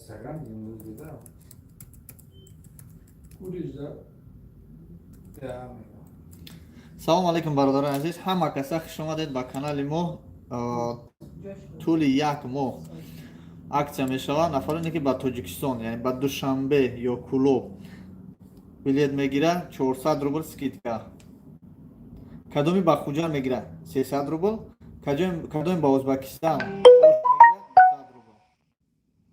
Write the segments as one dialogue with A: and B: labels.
A: Инстаграм имрӯз дидам.
B: Курижда да мегам.
C: Салом алейкум, бародарони азиз, ҳама каса хуш омадед ба канали мо. Тӯли як моҳ аксия мешавад. Нафароне, ки ба Тоҷикистон, яъне ба Душанбе ё Кӯлоб билет мегирад, 400 рубл скидка. Кадоми ба Хуҷанд мегирад, 300 рубл, кадоми ба Ӯзбекистон мегирад, 100 рубл.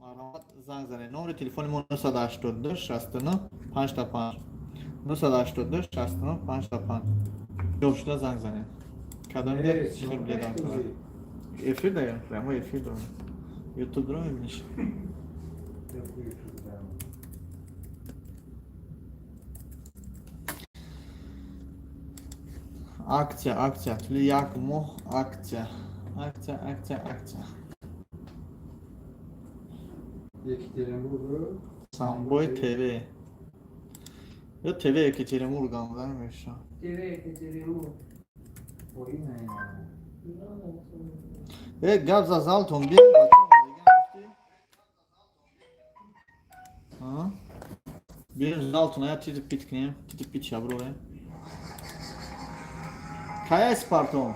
C: Марҳамат, занг занед. Номери телефони мо 982 69 55, 982 69 55. Ҷо шуда занг занед. Кадоми хел билет дорад. Эфир даем, прямой эфир дорем. Ютуб дорем, мебиниш.
A: Ютуб дорам.
C: Аксия, аксия, тӯли як моҳ аксия. Аксия, аксия, аксия.
A: Екатеринбург.
C: Самбой ТВ. Ё ТВ Екатеринбург ам намеша.
D: ТВ Екатеринбург.
A: Ой, не.
C: Э, гап за залтон бин, бача омадаган гуфтӣ? А? Бирем залтон, я тити пит кунем, тити пит шаброрем. Кая Спартон?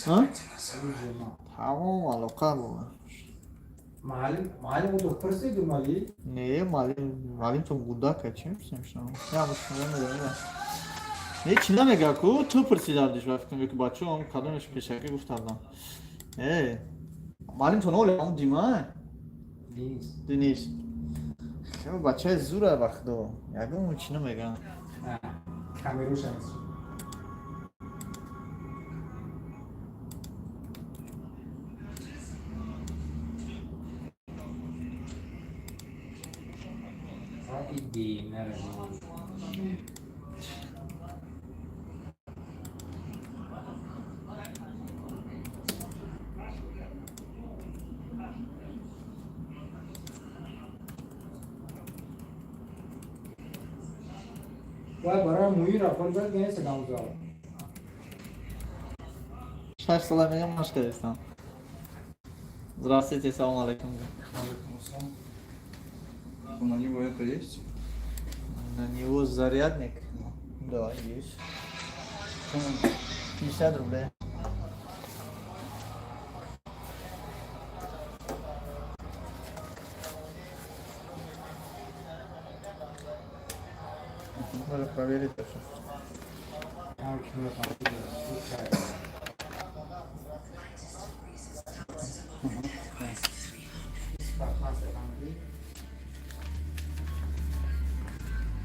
C: А? Тамом алоқа бо.
A: Маълим, маълим удо пурсиду мали?
C: Не, маълим, маълимтон гудака, чӣ мепурсем шумо? Я мушкила медонам. Не, чӣ намега ку? Ту пурсидардиш ба фикрам, ки бачаҳо кадомеш пешакӣ гуфтардам. Э, маълимтон оле он дима?
A: Денис.
C: Денис. Хеле бачаи зура ба худо. Ягон чӣ намега.
A: Камеруш аст. Иди, наверное. Вай барои муи рафон бояд нест гамзо.
C: 6 сола мегам машқ кардистам. Здравствуйте, салом алейкум.
B: Алейкум ассалам. На него это есть?
C: На него зарядник? Да, есть. 50 рублей. Надо проверить это.
A: Ам кино там будет.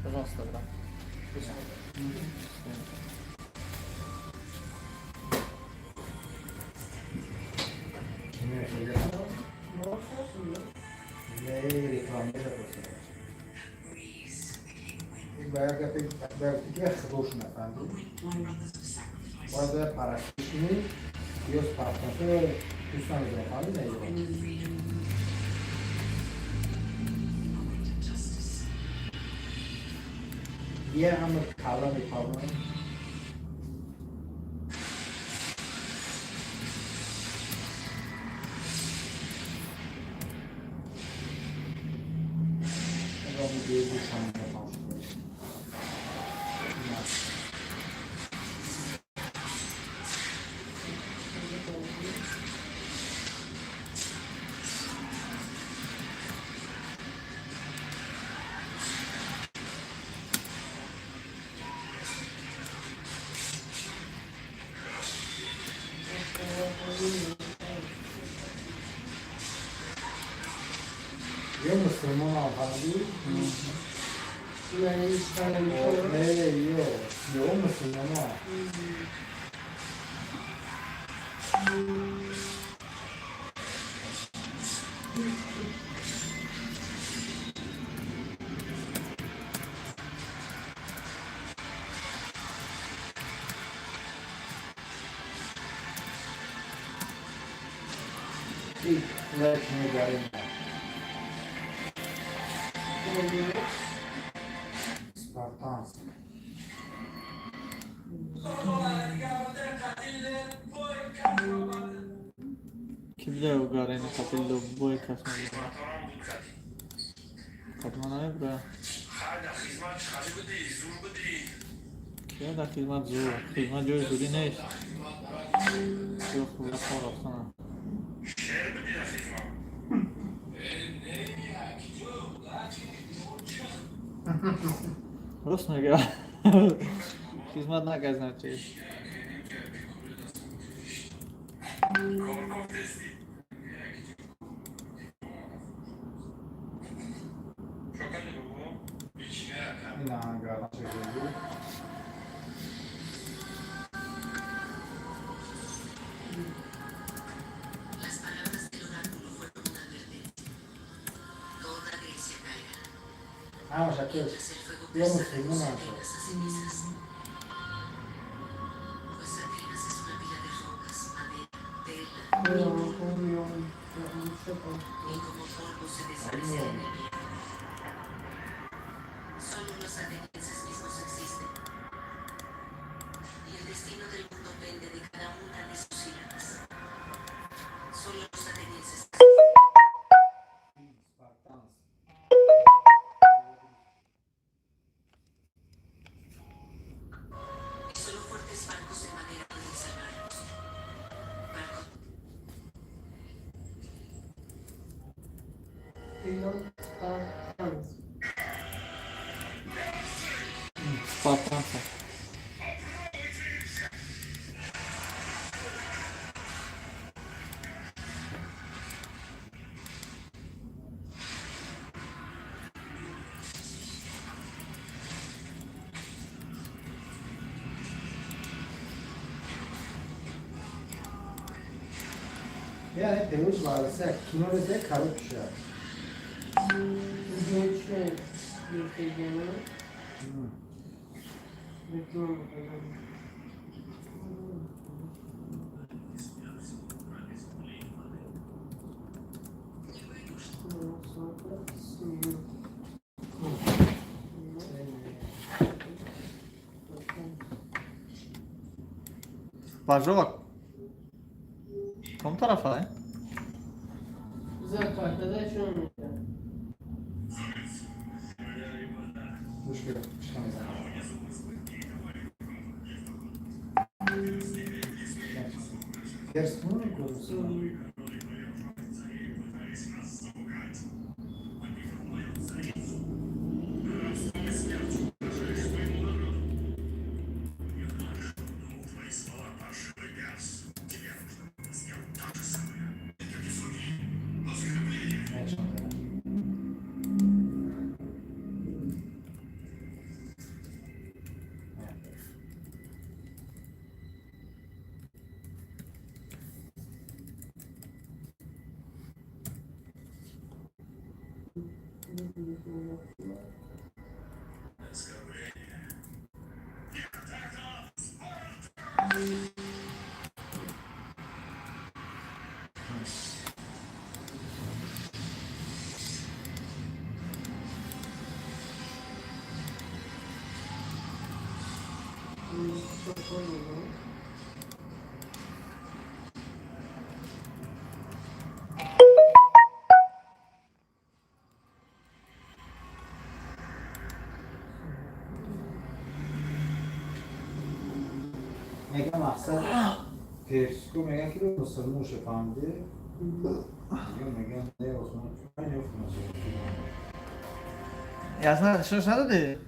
C: Пожалуйста, брат.
A: Бояд фикри худош нафаҳмӣ. Бояд парастиш кунӣ ё спартанто дӯст намедорам, фаҳмӣ на ё. Я ҳама калла мепаронам. Роми бегӯшам мепаронам. Ё мусулмонам, фаҳмидӣ? Не, ё, ё мусулмонам. Лек мегарем. Спартанск.
C: Ки буда угарени қати любой кас мебинад. Қати ман намебура. Кия дар хизмат зур? Хизмат ҷои зурӣ нест. Ҷо хуба кор рафтанам. Рост мега. Хизмат накард, значит.
A: Ина гардан шекли.
D: Las palabras del oráculo fueron una advertencia. Toda Grecia caerá.
A: Ҳамаша кеш.
D: Mientras el fuego
A: Ё
D: persa
A: мусулмон
D: reduce
A: аст.
D: Atenas a cenizas. Pues Atenas es una pila de rocas, madera, tela y como polvo se desvanece en el viento. Solo los atenienses mismos existen. Y el destino del mundo pende de cada una de sus sílabas. Solo los atenienses
A: Spartans.
D: Y solo fuertes barcos de madera pueden salvarlos. Barcos
E: Spartans.
C: Спартанца.
A: Яъне певуч варса кино ресе короче.
E: Видео гирифтагино реклама кардам.
C: Бажова. Ком тарафа, э?
E: Закатадашон мекард.
A: Гӯш кир, чӣ мезанам. Перс мекунӣ? Мечам. Мегам, мақсад перску меган, ки мусулмон ше, фаҳмидӣ? Меган, не, осмон ёфтам.
C: Ясна, нишонаш надодӣ?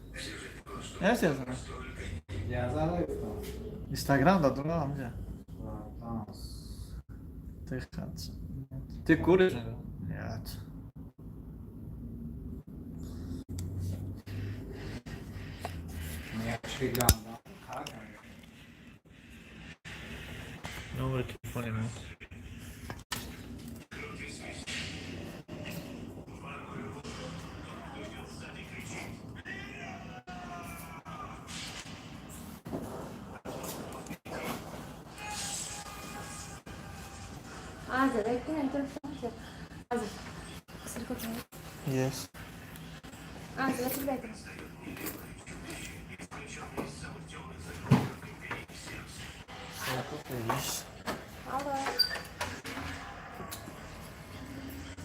C: Нест ясна?
A: Яза наёфтам.
C: Инстаграм дадура ҳамҷа.
A: Спартанс.
C: Ты хат. Ты куришь? Нет.
A: Мегам, чӣ ганда.
C: Номер телефони ман.
F: Азер, Азер,
C: Yes.
F: Азер, это
C: Yes.
F: Алло.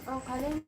F: Qalin.